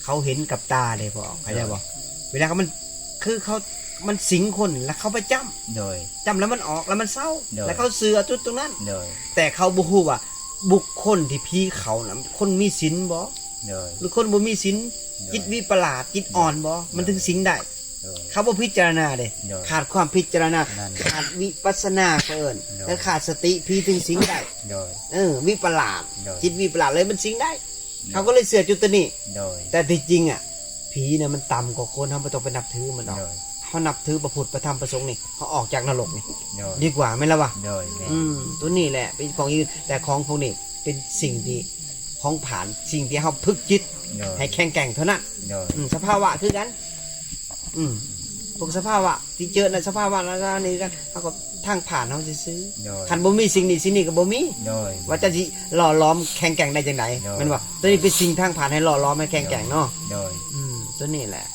ເຂົາເຫັນກັບຕາເດ້ພໍ່ອອກ ເຂົ້າໃຈບໍ່? ໂດຍ ເວລາເຂົາ ມັນ ຄືເຂົາ ມັນສິງຄົນ ແລ້ວເຂົາໄປຈ້ຳ ໂດຍ ຈ້ຳແລ້ວມັນອອກ ແລ້ວມັນເຊົາ ໂດຍ ແລ້ວເຂົາເຊື່ອຈຸດຕົງນັ້ນ ໂດຍ ແຕ່ເຂົາບໍ່ຮູ້ວ່າບຸກຄົນທີ່ຜີເຂົ້ານັ້ນ ຄົນມີສິນບໍ່? ໂດຍ ຫຼືຄົນບໍ່ມີສິນ? ໂດຍ ຈິດວິປະຫຼາດ ຈິດອ່ອນບໍ່? ໂດຍ ມັນເຖິງສິງໄດ້ ໂດຍ ເຂົາບໍ່ພິຈາລະນາເດ້ ໂດຍ ຂາດຄວາມພິຈາລະນາ ນັ້ນ ຂາດວິປັດສະນາເຂົາເອີ້ນ ໂດຍ ແລະຂາດສະຕິ ຜີເຖິງສິງໄດ້ ໂດຍ ເອີ ວິປະຫຼາດ ໂດຍ ຈິດວິປະຫຼາດເລີຍມັນສິງໄດ້ ໂດຍ ເຂົາກໍເລີຍເຊື່ອຈຸດຕົວນີ້ ໂດຍ ແຕ່ທີ່ຈິງອະ ຜີນະມັນຕ່ຳກວ່າຄົນ ເຮົາບໍ່ຕ້ອງໄປນັບຖືມັນດອກ ໂດຍ ເຮົານັບຖືພະພຸດ ພະທຳ ພະສົງນີ້ ເຮົາອອກຈາກນະລົກນີ້ ໂດຍ ດີກວ່າ ແມ່ນລະວະ? ໂດຍ ແມ່ນ ອືມ ຕົວນີ້ແຫຼະເປັນຂອງຢູ່ ແຕ່ຂອງພວກນີ້ເປັນສິ່ງທີ່ ຂອງຜານ ສິ່ງທີ່ເຮົາຝຶກຈິດ ໂດຍ ໃຫ້ແຂງແກ່ງເທົ່ານັ້ນ ໂດຍ ອືມ ສະພາວະຄືກັນ ອືມ ພວກສະພາວະທີ່ເຈີນະ ສະພາວະນັ້ນນີ້ກັນ ເຮົາກໍທາງຜ່ານເຮົາຊື່ໆ ໂດຍ ຄັນບໍ່ມີສິ່ງນີ້ ສິ່ງນີ້ກໍບໍ່ມີ ໂດຍ ວ່າຈະຊິຫຼໍ່ຫຼອມແຂງແກ່ງໄດ້ຈັ່ງໃດ ໂດຍ ແມ່ນບໍ່? ຕົວນີ້ເປັນສິ່ງທາງຜ່ານໃຫ້ຫຼໍ່ຫຼອມໃຫ້ແຂງແກ່ງເນາະ ໂດຍ ອືມ ຕົວນີ້ແຫຼະ